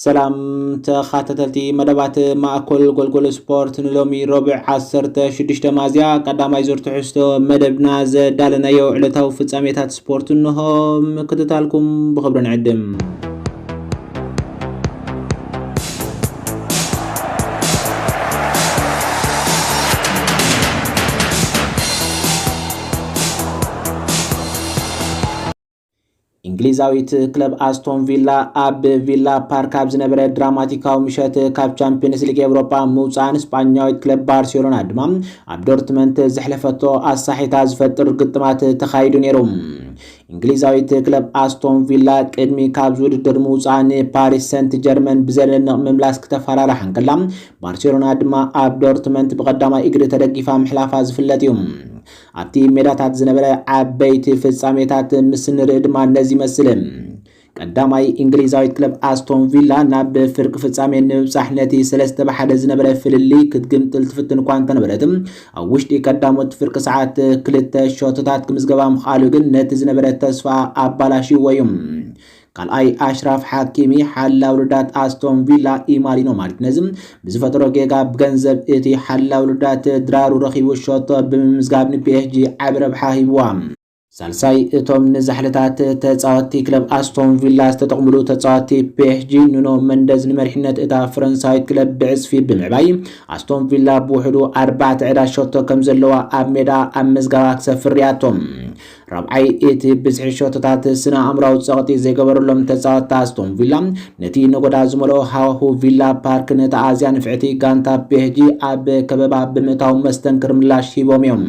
ሰላም ተኸታተልቲ መደባት ማእኮል ጎልጎል ስፖርት፣ ንሎሚ ረቡዕ ዓሰርተ ሽዱሽተ ሚያዝያ ቀዳማይ ዙር ትሕዝቶ መደብና ዘዳለናዮ ዕለታዊ ፍጻሜታት ስፖርት እንሆ። ምክትታልኩም ብኽብሪ ንዕድም። እንግሊዛዊት ክለብ ኣስቶን ቪላ ኣብ ቪላ ፓርክ ኣብ ዝነበረ ድራማቲካዊ ምሸት ካብ ቻምፒየንስ ሊግ ኤውሮጳ ምውፃእን ስጳኛዊት ክለብ ባርሴሎና ድማ ኣብ ዶርትመንት ዘሕለፈቶ ኣሳሒታ ዝፈጥር ግጥማት ተኻይዱ ነይሩ። እንግሊዛዊት ክለብ ኣስቶን ቪላ ቅድሚ ካብዚ ውድድር ምውፃኣ ንፓሪስ ሰንት ጀርመን ብዘደንቕ ምምላስ ክተፈራርሓ እንከላ፣ ባርሴሎና ድማ ኣብ ዶርትመንት ብቐዳማይ እግሪ ተደጊፋ ምሕላፋ ዝፍለጥ እዩ። ኣብቲ ሜዳታት ዝነበረ ዓበይቲ ፍጻሜታት ምስ ንርኢ ድማ ነዚ ይመስል። ቀዳማይ እንግሊዛዊት ክለብ ኣስቶን ቪላ ናብ ፍርቂ ፍጻሜ ንምብጻሕ ነቲ ሰለስተ ብሓደ ዝነበረ ፍልልይ ክትግምጥል ትፍትን እኳ እንተነበረት፣ ኣብ ውሽጢ ቀዳሞት ፍርቂ ሰዓት ክልተ ሸቶታት ክምዝገባ ምኽኣሉ ግን ነቲ ዝነበረ ተስፋ ኣባላሽዎ እዩ። ካልኣይ ኣሽራፍ ሓኪሚ ሓላው ርዳት ኣስቶን ቪላ ኢማሪኖ ማርቲነዝ ብዝፈጠሮ ጌጋ ብገንዘብ እቲ ሓላው ርዳት ድራሩ ረኺቡ ሸቶ ብምምዝጋብ ንፒኤስጂ ዓቢ ረብሓ ሂብዋ። ሳልሳይ እቶም ንዛሕልታት ተጻወትቲ ክለብ ኣስቶን ቪላ ዝተጠቕምሉ ተጻወትቲ ፒኤስጂ ኑኖ መንደዝ ንመሪሕነት እታ ፈረንሳዊት ክለብ ብዕጽፊ ብምዕባይ ኣስቶን ቪላ ብውሕዱ ኣርባዕተ ዕዳ ሸቶ ከም ዘለዋ ኣብ ሜዳ ኣብ ምዝጋባ ክሰፍር ርያቶም። ራብዓይ እቲ ብዝሒ ሸቶታት ስነ ኣእምራዊ ጸቕጢ ዘይገበረሎም ተጻወትቲ ኣስቶን ቪላ ነቲ ነጎዳ ዝመልኦ ሃዋሁ ቪላ ፓርክ ነታ ኣዝያ ንፍዕቲ ጋንታ ፒኤስጂ ኣብ ከበባ ብምእታው መስተንክር ምላሽ ሂቦም እዮም።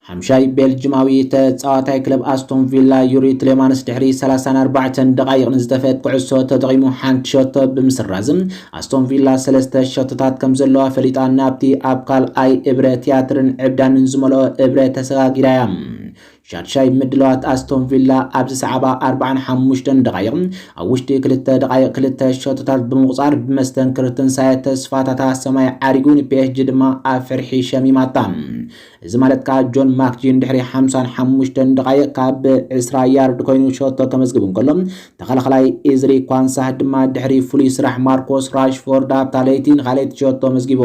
ሓምሻይ ቤልጅማዊ ተጻዋታይ ክለብ ኣስቶን ቪላ ዩሪ ትሌማንስ ድሕሪ ሰላሳን ኣርባዕተን ደቓይቕ ንዝተፈት ኩዕሶ ተጠቒሙ ሓንቲ ሸቶ ብምስራዝም ኣስቶን ቪላ ሰለስተ ሸቶታት ከም ዘለዋ ፈሊጣ ናብቲ ኣብ ካልኣይ እብረ ትያትርን ዕብዳንን ዝመልኦ እብረ ተሰጋጊራ እያ። ሻድሻይ ምድለዋት ኣስቶን ቪላ ኣብዚ ሰዓባ ኣርባዓን ሓሙሽተን ደቓይቕ ኣብ ውሽጢ ክልተ ደቓይቕ ክልተ ሸቶታት ብምቑጻር ብመስተንክር ትንሳኤ ተስፋታታ ሰማይ ዓሪጉ ንፒኤስጂ ድማ ኣብ ፍርሒ ሸሚማታ። እዚ ማለት ከኣ ጆን ማክጂን ድሕሪ ሓምሳን ሓሙሽተን ደቓይቕ ካብ ዕስራ ያርድ ኮይኑ ሸቶ ከመዝግብ እንከሎ፣ ተኸላኸላይ ኢዝሪ ኳንሳህ ድማ ድሕሪ ፍሉይ ስራሕ ማርኮስ ራሽፎርድ ኣብታ ለይቲ ንኻልኣይቲ ሸቶ መዝጊቡ።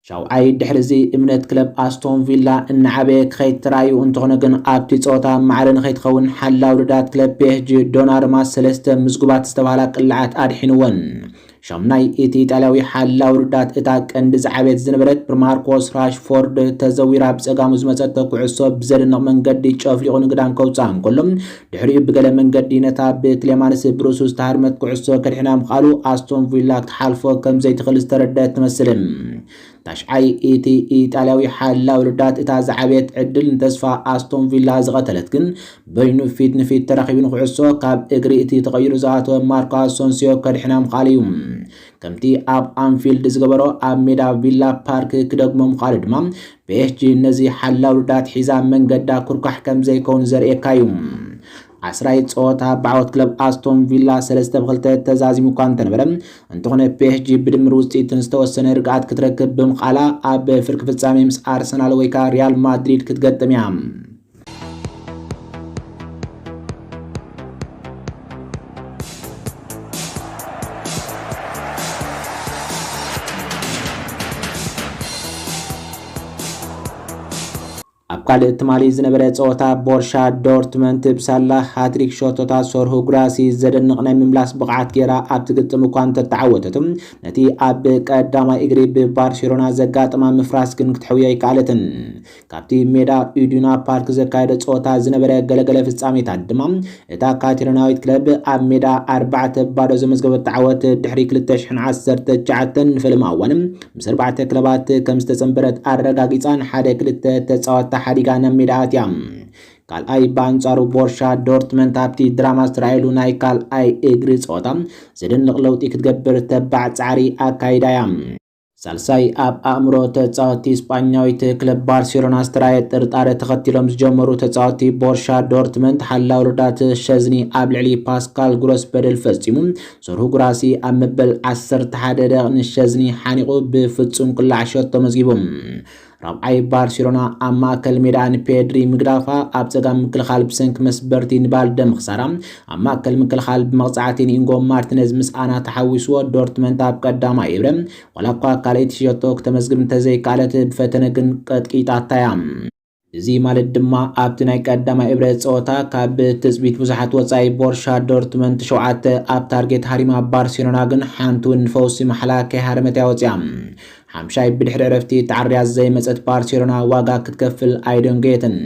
ሻውዓይ ድሕሪ እዚ እምነት ክለብ ኣስቶን ቪላ እናዓበየ ክኸይድ ተራእዩ እንተኾነ ግን ኣብቲ ጸወታ ማዕረ ንኸይትኸውን ሓላው ርዳት ክለብ ፒኤስጂ ዶናርማ ሰለስተ ምዝጉባት ዝተባህላ ቅልዓት ኣድሒንወን። ሻምናይ እቲ ኢጣልያዊ ሓላው ርዳት እታ ቀንዲ ዝዓበየት ዝነበረት ብማርኮስ ራሽፎርድ ተዘዊራ ብጸጋሙ ዝመጸቶ ኩዕሶ ብዘደንቕ መንገዲ ጨፍሊቑ ንግዳም ከውጽኣ እንከሎ፣ ድሕሪኡ ብገለ መንገዲ ነታ ብትሌማንስ ብርእሱ ዝተሃርመት ኩዕሶ ከድሕና ምኽኣሉ ኣስቶን ቪላ ክትሓልፎ ከም ዘይትኽእል ዝተረደአት ትመስል። ታሽዓይ እቲ ኢጣልያዊ ሓላው ርዳት እታ ዝዓበየት ዕድል ንተስፋ ኣስቶን ቪላ ዝቐተለት ግን በይኑ ፊት ንፊት ተራኺቡ ንኩዕሶ ካብ እግሪ እቲ ተቐይሩ ዝኣተወ ማርኮ ኣሶንሲዮ ከድሕና ምኽኣሉ እዩ። ከምቲ ኣብ ኣንፊልድ ዝገበሮ ኣብ ሜዳ ቪላ ፓርክ ክደግሞ ምኽኣሉ ድማ ፒኤስጂ ነዚ ሓላው ርዳት ሒዛ መንገዳ ኩርኳሕ ከም ዘይከውን ዘርእየካ እዩ። ዓስራይ ጸወታ ብዓወት ክለብ ኣስቶን ቪላ ሰለስተ ብክልተ ተዛዚሙ እኳ እንተነበረ፣ እንተኾነ ፒኤስጂ ብድምር ውጽኢትን ዝተወሰነ ርግኣት ክትረክብ ብምኽኣላ ኣብ ፍርቂ ፍጻሜ ምስ ኣርሰናል ወይ ከኣ ሪያል ማድሪድ ክትገጥም እያ። ኣብ ካልእ ትማሊ ዝነበረ ጸወታ ቦርሻ ዶርትመንት ብሳላ ሃትሪክ ሸቶታት ሰርሁ ጉራሲ ዘደንቕ ናይ ምምላስ ብቕዓት ገይራ ኣብቲ ግጥም እኳ እንተተዓወተት፣ ነቲ ኣብ ቀዳማይ እግሪ ብባርሴሎና ዘጋጠማ ምፍራስ ግን ክትሕውዮ ኣይከኣለትን። ካብቲ ሜዳ ኢዱና ፓርክ ዘካየደ ጸወታ ዝነበረ ገለገለ ፍጻሜታት ድማ እታ ካቴሎናዊት ክለብ ኣብ ሜዳ ኣርባዕተ ባዶ ዘመዝገበቶ ዓወት ድሕሪ ክልተ ሽሕን ዓሰርተ ትሽዓተን ንፈልማ እዋን ምስ ኣርባዕተ ክለባት ከም ዝተጸንበረት ኣረጋጊጻ ንሓደ ክልተ ተጻወትታ ሓዲጋ ናብ ሜዳ ኣትያ። ካልኣይ ብኣንጻሩ ቦርሻ ዶርትመንት ኣብቲ ድራማ ዝተራእየሉ ናይ ካልኣይ እግሪ ጸወታ ዘደንቕ ለውጢ ክትገብር ተባዕ ጻዕሪ ኣካይዳ እያ። ሳልሳይ ኣብ ኣእምሮ ተጻወትቲ ስጳኛዊት ክለብ ባርሴሎና ዝተራእየ ጥርጣረ ተኸቲሎም ዝጀመሩ ተጻወትቲ ቦርሻ ዶርትመንት ሓላው ርዳት ሸዝኒ ኣብ ልዕሊ ፓስካል ግሮስ በደል ፈጺሙ ሰርሁ ጉራሲ ኣብ መበል ዓሰርተ ሓደ ደቂቕ ንሸዝኒ ሓኒቑ ብፍጹም ቅላዕ ሸቶ መዝጊቡ። ራብዓይ ባርሴሎና ኣብ ማእከል ሜዳ ንፔድሪ ምግዳፋ፣ ኣብ ጸጋም ምክልኻል ብሰንኪ መስበርቲ ንባልደ ምኽሳራ፣ ኣብ ማእከል ምክልኻል ብመቕጻዕቲ ንኢንጎ ማርቲነዝ ምስኣና ተሓዊስዎ፣ ዶርትመንት ኣብ ቀዳማይ እብረ ዋላ እኳ ካልኣይቲ ሸቶ ክተመዝግብ እንተዘይከኣለት፣ ብፈተነ ግን ቀጥቂጣታ እያ። እዚ ማለት ድማ ኣብቲ ናይ ቀዳማይ እብረ ጸወታ ካብ ትጽቢት ብዙሓት ወጻኢ ቦርሻ ዶርትመንት ሸውዓተ ኣብ ታርጌት ሃሪማ፣ ባርሴሎና ግን ሓንቲ እውን ንፈውሲ ማሕላ ከይሃረመት እያ ወጺኣ። ሓምሻይ ብድሕሪ ዕረፍቲ ተዓርያ ዘይመጸት ባርሴሎና ዋጋ ክትከፍል ኣይደንገየትን።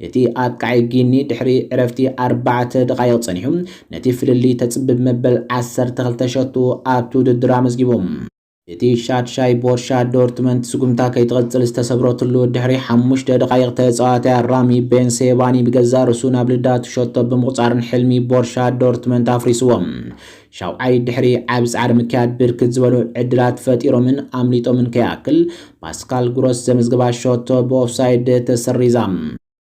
እቲ ኣጥቃዒ ጊኒ ድሕሪ ዕረፍቲ ኣርባዕተ ደቓይቕ ጸኒሑ ነቲ ፍልልይ ተጽብብ መበል ዓሰርተ ክልተ ሸቱ ኣብቲ ውድድር ኣመዝጊቡ። እቲ ሻድሻይ ቦርሻ ዶርትመንት ስጉምታ ከይትቐጽል ዝተሰብረትሉ ድሕሪ ሓሙሽተ ደቓይቕ ተጻዋትያ ራሚ ቤንሴባኒ ብገዛእ ርእሱ ናብ ልዳቱ ሸቶ ብምቑጻርን ሕልሚ ቦርሻ ዶርትመንት ኣፍሪስዎ። ሻውዓይ ድሕሪ ዓቢ ጻዕሪ ምክያድ ብርክት ዝበሉ ዕድላት ፈጢሮምን ኣምሊጦምን ከይኣክል ፓስካል ግሮስ ዘመዝግባ ሸቶ ብኦፍሳይድ ተሰሪዛ።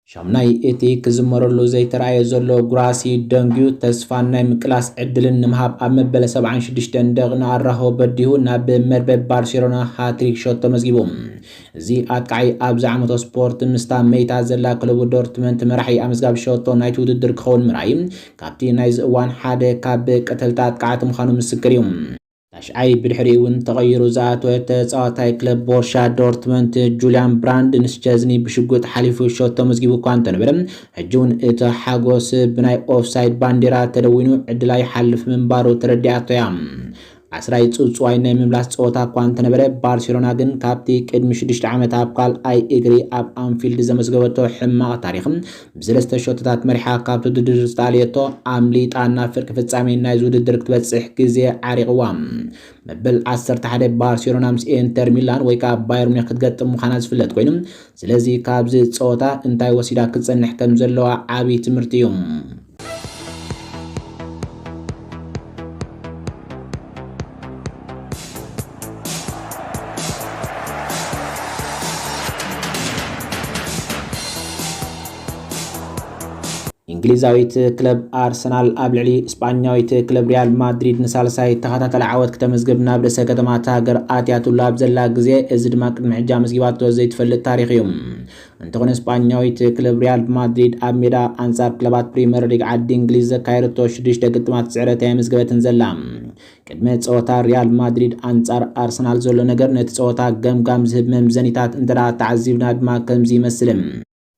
ሻምናይ እቲ ክዝመረሉ ዘይተራእየ ዘሎ ጉራሲ ደንጊዩ ተስፋን ናይ ምቅላስ ዕድልን ንምሃብ ኣብ መበለ ሰብዓን ሽዱሽተን ደቕ ንኣራሆ በዲሁ ናብ መርበብ ባርሴሎና ሃትሪክ ሸቶ መዝጊቡ። እዚ ኣጥቃዒ ኣብዚ ዓመቶ ስፖርት ምስታ መይታ ዘላ ክለቡ ዶርትመንት መራሒ ኣመዝጋቢ ሸቶ ናይቲ ውድድር ክኸውን ምርኣይ ካብቲ ናይዚ እዋን ሓደ ካብ ቀተልቲ ኣጥቃዕቲ ምዃኑ ምስክር እዩ። ታሽዓይ ብድሕሪኡ እውን ተቐይሩ ዝኣተወ ተጻዋታይ ክለብ ቦርሻ ዶርትመንት ጁልያን ብራንድ ንስቸዝኒ ብሽጉጥ ሓሊፉ ሸቶ መዝጊቡ እኳ እንተነበረ፣ ሕጂ እውን እቲ ሓጎስ ብናይ ኦፍሳይድ ባንዴራ ተደዊኑ ዕድላ ይሓልፍ ምንባሩ ተረዲኣቶ እያ። ዓስራይ ጽውጽዋይ ናይ ምምላስ ጸወታ እኳ እንተነበረ፣ ባርሴሎና ግን ካብቲ ቅድሚ ሽዱሽተ ዓመት ኣብ ካልኣይ እግሪ ኣብ ኣንፊልድ ዘመዝገበቶ ሕማቕ ታሪኽ ብሰለስተ ሸቶታት መሪሓ ካብቲ ውድድር ዝተኣልየቶ ኣምሊጣ ናብ ፍርቂ ፍጻሜ ናይዚ ውድድር ክትበጽሕ ግዜ ዓሪቕዋ። መበል ዓሰርተ ሓደ ባርሴሎና ምስ ኢንተር ሚላን ወይ ከዓ ባየር ሙኒክ ክትገጥም ምዃና ዝፍለጥ ኮይኑ፣ ስለዚ ካብዚ ጸወታ እንታይ ወሲዳ ክትጸንሕ ከም ዘለዋ ዓቢ ትምህርቲ እዩ። እንግሊዛዊት ክለብ ኣርሰናል ኣብ ልዕሊ ስጳኛዊት ክለብ ሪያል ማድሪድ ንሳልሳይ ተኸታታሊ ዓወት ክተመዝግብ ናብ ርእሰ ከተማ እታ ሃገር ኣትያትሉ ኣብ ዘላ ግዜ፣ እዚ ድማ ቅድሚ ሕጂ ኣመዝጊባቶ ዘይትፈልጥ ታሪኽ እዩ። እንተኾነ ስጳኛዊት ክለብ ሪያል ማድሪድ ኣብ ሜዳ ኣንጻር ክለባት ፕሪምየር ሊግ ዓዲ እንግሊዝ ዘካየደቶ ሽዱሽተ ግጥማት ስዕረት ኣየመዝገበትን ዘላ። ቅድመ ጸወታ ሪያል ማድሪድ ኣንጻር ኣርሰናል ዘሎ ነገር ነቲ ጸወታ ገምጋም ዝህብ መምዘኒታት እንተ ደኣ ተዓዚብና ድማ ከምዚ ይመስል።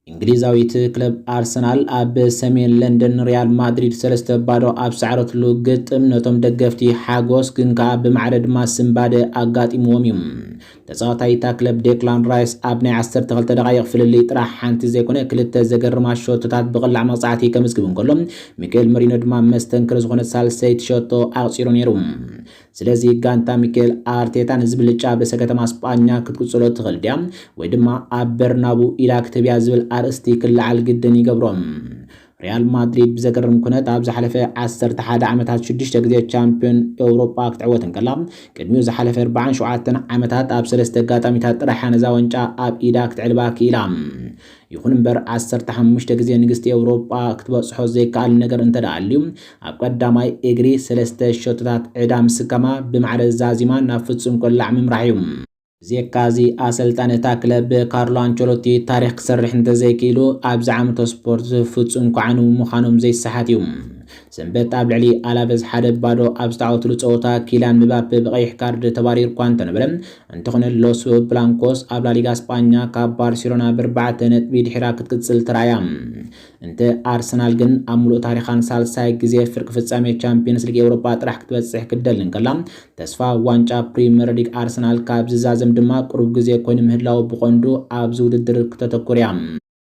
እንግሊዛዊት ክለብ ኣርሰናል ኣብ ሰሜን ለንደን ሪያል ማድሪድ ሰለስተ ባዶ ኣብ ሰዓረትሉ ግጥም ነቶም ደገፍቲ ሓጎስ ግን ከኣ ብማዕረ ድማ ስንባደ ኣጋጢምዎም እዩ። ተጻዋታይ እታ ክለብ ዴክላን ራይስ ኣብ ናይ ዓሰርተ ክልተ ደቓይቕ ፍልልይ ጥራሕ ሓንቲ ዘይኮነ ክልተ ዘገርማ ሸቶታት ብቕላዕ መቕጻዕቲ ከምዝግብ እንከሎ፣ ሚካኤል መሪኖ ድማ መስተንክር ዝኾነት ሳልሰይቲ ሸቶ ኣቕጺሩ ነይሩ። ስለዚ ጋንታ ሚካኤል ኣርቴታ ነዚ ብልጫ ኣብ ርእሰ ከተማ ስጳኛ ክትቅጽሎ ትኽእል ድያ ወይ ድማ ኣብ በርናቡ ኢዳ ክትህብያ ዝብል ኣርእስቲ ክለዓል ግድን ይገብሮ። ሪያል ማድሪድ ብዘገርም ኩነት ኣብ ዝሓለፈ ዓሰርተ ሓደ ዓመታት ሽዱሽተ ግዜ ቻምፒዮን ኤውሮጳ ክትዕወት እንከላ፣ ቅድሚኡ ዝሓለፈ ኣርባዓን ሸውዓተን ዓመታት ኣብ ሰለስተ ኣጋጣሚታት ጥራሕ ነዛ ዋንጫ ኣብ ኢዳ ክትዕልባ ክኢላ። ይኹን እምበር ዓሰርተ ሓሙሽተ ግዜ ንግስቲ ኤውሮጳ ክትበጽሖ ዘይከኣል ነገር እንተ ደኣ ኣልዩ፣ ኣብ ቀዳማይ እግሪ ሰለስተ ሸቶታት ዕዳ ምስካማ ብማዕረ ዛዚማ ናብ ፍጹም ቆላዕ ምምራሕ እዩ። ብዘየካ እዚ ኣሰልጣኒ እታ ክለብ ካርሎ ኣንቸሎቲ ታሪኽ ክሰርሕ እንተዘይክኢሉ ኣብዚ ዓመተ ስፖርት ፍጹም ክዓንዉ ምዃኖም ዘይሰሓት እዩ። ሰንበት ኣብ ልዕሊ ኣላቨዝ ሓደ ባዶ ኣብ ዝተዓወትሉ ጸወታ ኪልያን ምባፔ ብቐይሕ ካርድ ተባሪሩ እኳ እንተነበረ፣ እንተኾነ ሎስ ብላንኮስ ኣብ ላሊጋ ስጳኛ ካብ ባርሴሎና ብኣርባዕተ ነጥቢ ድሒራ ክትቅጽል ተራእያ። እንተ ኣርሰናል ግን ኣብ ምሉእ ታሪኻን ሳልሳይ ግዜ ፍርቂ ፍጻሜ ቻምፒየንስ ሊግ ኤውሮጳ ጥራሕ ክትበጽሕ ክትደሊ እንከላ፣ ተስፋ ዋንጫ ፕሪምየር ሊግ ኣርሰናል ካብ ዝዛዘም ድማ ቁሩብ ግዜ ኮይኑ ምህላው ብቐንዱ ኣብዚ ውድድር ክተተኩር እያ።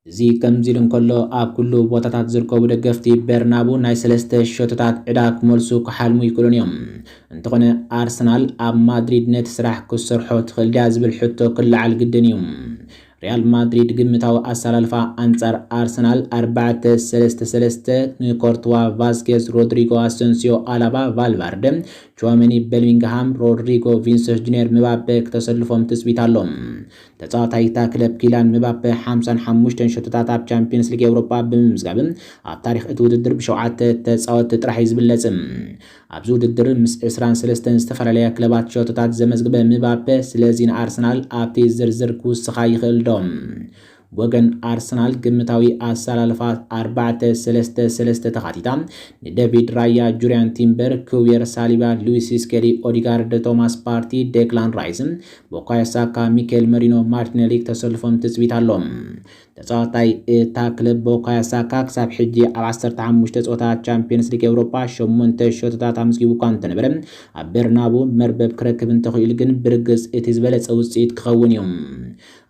እዚ ከምዚ ኢሉ እንከሎ፣ ኣብ ኩሉ ቦታታት ዝርከቡ ደገፍቲ በርናቡ ናይ ሰለስተ ሸቶታት ዕዳ ክመልሱ ክሓልሙ ይኽእሉን እዮም። እንተኾነ ኣርሰናል ኣብ ማድሪድ ነቲ ስራሕ ክትሰርሖ ትኽእል ድያ ዝብል ሕቶ ክለዓል ግድን እዩ። ሪያል ማድሪድ ግምታዊ ኣሰላልፋ ኣንጻር ኣርሰናል ኣርባዕተ ሰለስተ ሰለስተ ንኮርትዋ፣ ቫስኬዝ፣ ሮድሪጎ፣ ኣሰንሲዮ፣ ኣላባ፣ ቫልቫርደ፣ ቹዋመኒ፣ ቤሊንግሃም፣ ሮድሪጎ፣ ቪንሰስ ጁኒየር፣ ምባፔ ክተሰልፎም ትጽቢት ኣሎ። ተጻዋታይ እታ ክለብ ኪላን ምባፔ ሓምሳን ሓሙሽተን ሸቶታት ኣብ ቻምፒየንስ ሊግ ኤውሮጳ ብምምዝጋብን ኣብ ታሪኽ እቲ ውድድር ብሸውዓተ ተጻወትቲ ጥራሕ እዩ ዝብለጽ። ኣብዚ ውድድር ምስ ዕስራን ሰለስተን ዝተፈላለያ ክለባት ሸቶታት ዘመዝግበ ምባፔ፣ ስለዚ ንኣርሰናል ኣብቲ ዝርዝር ክውስኻ ይኽእል ዶ። ብወገን ኣርሰናል ግምታዊ ኣሰላልፋ ኣርባዕተ ሰለስተ ሰለስተ ተኻቲታ፣ ንደቪድ ራያ፣ ጁሪያን ቲምበር፣ ክዊየር ሳሊባ፣ ሉዊስ ስኬሊ፣ ኦዲጋርድ፣ ቶማስ ፓርቲ፣ ዴክላን ራይስን፣ ቦካዮ ሳካ፣ ሚኬል መሪኖ፣ ማርቲኔሊ ተሰልፎም ትጽቢት ኣሎ። ተጻዋታይ እታ ክለብ ቦካዮ ሳካ ክሳብ ሕጂ ኣብ ዓሰርተ ሓሙሽተ ጸወታ ቻምፒየንስ ሊግ ኤውሮጳ ሸሞንተ ሸቶታት ኣመዝጊቡ እኳ እንተነበረ፣ ኣብ ቤርናቡ መርበብ ክረክብ እንተኽኢሉ ግን ብርግጽ እቲ ዝበለጸ ውጽኢት ክኸውን እዩ።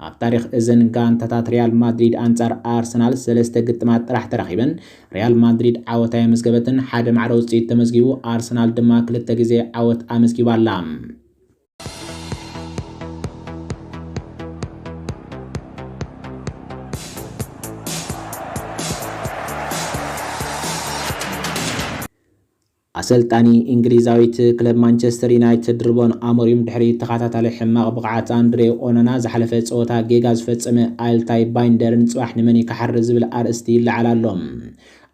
ኣብ ታሪኽ እዘን ጋንታታት ሪያል ማድሪድ ኣንጻር ኣርሰናል ሰለስተ ግጥማት ጥራሕ ተራኺበን፣ ሪያል ማድሪድ ዓወት ኣየመዝገበትን፣ ሓደ ማዕረ ውጽኢት ተመዝጊቡ፣ ኣርሰናል ድማ ክልተ ግዜ ዓወት ኣመዝጊባ ኣላ። ኣሰልጣኒ እንግሊዛዊት ክለብ ማንቸስተር ዩናይትድ ሩበን ኣሞሪም ድሕሪ ተኸታታሊ ሕማቕ ብቕዓት ኣንድሬ ኦናና ዝሓለፈ ጸወታ ጌጋ ዝፈጸመ ኣልታይ ባይንደርን ጽባሕ ንመን እዩ ክሓሪ ዝብል ኣርእስቲ ይለዓል ኣሎ።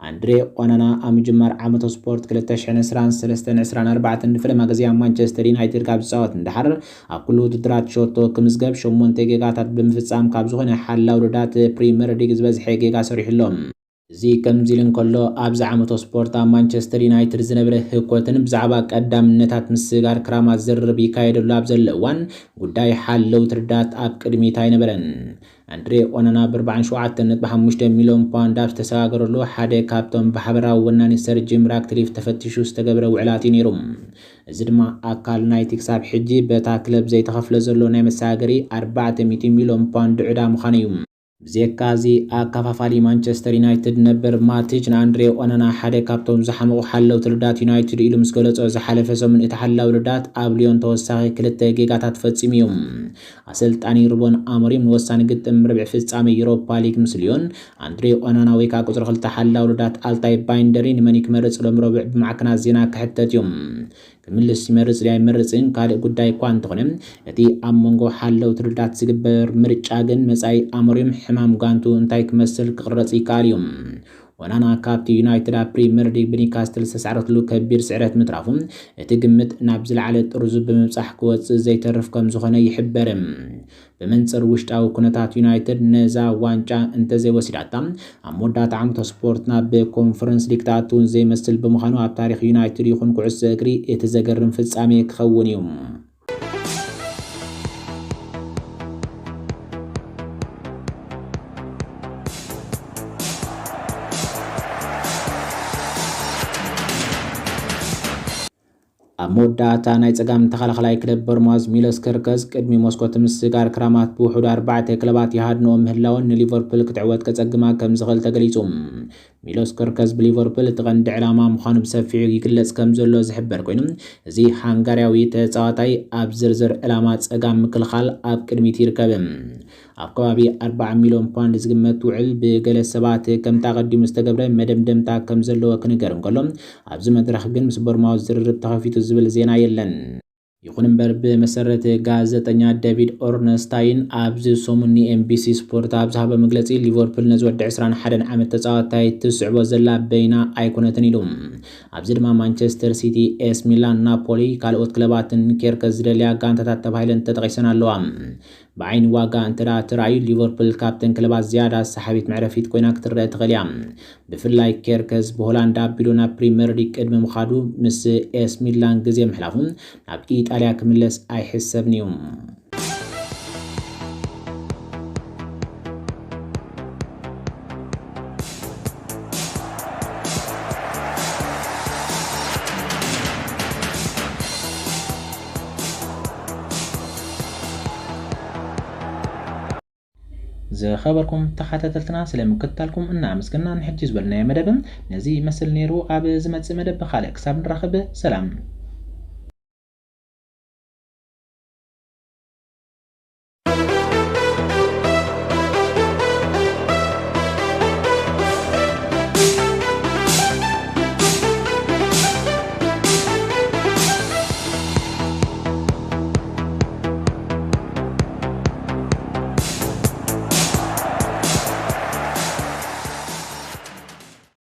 ኣንድሬ ኦናና ኣብ ምጅማር ዓመተ ስፖርት ክልተ ሽሕን ዕስራን ሰለስተን ዕስራን ኣርባዕተን ንፈለማ ግዜ ኣብ ማንቸስተር ዩናይትድ ካብ ዝጻወት ንደሓር ኣብ ኩሉ ውድድራት ሸቶ ክምዝገብ ሸሞንተ ጌጋታት ብምፍጻም ካብ ዝኾነ ሓላው ውድዳት ፕሪምየር ሊግ ዝበዝሐ ጌጋ ሰሪሑ ኣሎ። እዚ ከምዚ ኢሉ እንከሎ፣ ኣብዚ ዓመቶ ስፖርት ኣብ ማንቸስተር ዩናይትድ ዝነበረ ህኮትን ብዛዕባ ቀዳምነታት ምስጋር ክራማት ዝርርብ ይካየደሉ ኣብ ዘሎ እዋን፣ ጉዳይ ሓለውቲ ርዳት ኣብ ቅድሚት ኣይነበረን። ኣንድሬ ኦናና ብ ኣርባዓን ሸውዓተን ነጥቢ ሓሙሽተ ሚልዮን ፓውንድ ኣብ ዝተሰጋገረሉ ሓደ ካብቶም ብሓበራዊ ወናኒ ሰር ጂም ራትክሊፍ ተፈቲሹ ዝተገብረ ውዕላት እዩ ነይሩ። እዚ ድማ ኣካል ናይቲ ክሳብ ሕጂ በታ ክለብ ዘይተኸፍለ ዘሎ ናይ መሰጋገሪ ኣርባዕተ ሚእቲ ሚልዮን ፓውንድ ዕዳ ምዃኑ እዩ። ብዘየካ እዚ፣ ኣከፋፋሊ ማንቸስተር ዩናይትድ ነበር ማቲች ንኣንድሬ ኦናና ሓደ ካብቶም ዝሓመቑ ሓለውቲ ርዳት ዩናይትድ ኢሉ ምስ ገለጾ፣ ዝሓለፈ ሰሙን እቲ ሓላው ርዳት ኣብ ሊዮን ተወሳኺ ክልተ ጌጋታት ፈጺሙ እዩ። ኣሰልጣኒ ሩበን ኣሞሪም ንወሳኒ ግጥም ርብዒ ፍጻመ ዩሮፓ ሊግ ምስ ሊዮን፣ ኣንድሬ ኦናና ወይ ከዓ ቁጽሪ ክልተ ሓላው ርዳት ኣልታይ ባይንደሪ ንመን እዩ ክመርጽ ሎም ረቡዕ ብማዕከናት ዜና ክሕተት እዩ። ክምልስ ይመርጽ ድዩ ኣይመርጽን ካልእ ጉዳይ እኳ እንተኾነ፣ እቲ ኣብ መንጎ ሓለውቲ ርዳት ዝግበር ምርጫ ግን መጻኢ ኣሞሪም ሕማም ጋንቱ እንታይ ክመስል ክቕረጽ ይከኣል እዩ። ኦናና ካብቲ ዩናይትድ ኣብ ፕሪምየር ሊግ ብኒካስትል ዝተሳዕረትሉ ከቢድ ስዕረት ምትራፉ፣ እቲ ግምት ናብ ዝለዓለ ጥርዙ ብምብጻሕ ክወጽእ ዘይተርፍ ከም ዝኾነ ይሕበር። ብመንጽር ውሽጣዊ ኩነታት ዩናይትድ ነዛ ዋንጫ እንተዘይወሲዳታ፣ ኣብ መወዳእታ ዓመተ ስፖርት ናብ ኮንፈረንስ ሊግ ትኣቱ ዘይመስል ብምዃኑ፣ ኣብ ታሪኽ ዩናይትድ ይኹን ኩዕሶ እግሪ እቲ ዘገርም ፍጻሜ ክኸውን እዩ። ኣብ መወዳእታ፣ ናይ ጸጋም ተኸላኸላይ ክለብ ቦርማዝ ሚሎስ ከርከዝ ቅድሚ መስኮት ምስጋር ክራማት ብውሑድ ኣርባዕተ ክለባት ይሃድንኦ ምህላወን ንሊቨርፑል ክትዕወት ከጸግማ ከም ዝኽእል ተገሊጹ። ሚሎስ ከርከዝ ብሊቨርፑል እቲ ቀንዲ ዕላማ ምዃኑ ብሰፊሑ ይግለጽ ከም ዘሎ ዝሕበር ኮይኑ፣ እዚ ሃንጋርያዊ ተጻዋታይ ኣብ ዝርዝር ዕላማ ጸጋም ምክልኻል ኣብ ቅድሚት ይርከብ። ኣብ ከባቢ ኣርባዓ ሚልዮን ፓውንድ ዝግመት ውዕል ብገለ ሰባት ከምቲ ኣቐዲሙ ዝተገብረ መደምደምታ ከም ዘለዎ ክንገር እንከሎ፣ ኣብዚ መድረኽ ግን ምስ ቦርማውዝ ዝርርብ ተኸፊቱ ዝብል ዜና የለን። ይኹን እምበር፣ ብመሰረት ጋዜጠኛ ዴቪድ ኦርነስታይን፣ ኣብዚ ሰሙን ንኤምቢሲ ስፖርት ኣብ ዝሃቦ መግለጺ፣ ሊቨርፑል ነዚ ወዲ ዕስራን ሓደን ዓመት ተጻዋታይ ትስዕቦ ዘላ በይና ኣይኮነትን ኢሉ። ኣብዚ ድማ ማንቸስተር ሲቲ፣ ኤስ ሚላን፣ ናፖሊ፣ ካልኦት ክለባትን ኬርከስ ዝደልያ ጋንታታት ተባሂለን ተጠቒሰን ኣለዋ። ብዓይኒ ዋጋ እንተ ደኣ ትርኣዩ፣ ሊቨርፑል ካብተን ክለባት ዝያዳ ሰሓቢት መዕረፊት ኮይና ክትረአ ትኽእል እያ። ብፍላይ ኬርከስ ብሆላንድ ኣቢሉ ናብ ፕሪምየር ሊግ ቅድሚ ምኻዱ፣ ምስ ኤስ ሚላን ግዜ ምሕላፉ፣ ናብ ኢጣልያ ክምለስ ኣይሕሰብን እዩ። ዝኸበርኩም ተኸታተልትና፣ ስለ ምክትታልኩም እናኣመስገና፣ ንሕጂ ዝበልናዮ መደብ ነዚ ይመስል ነይሩ። ኣብ ዝመጽእ መደብ ብኻልእ ክሳብ ንራኸብ፣ ሰላም።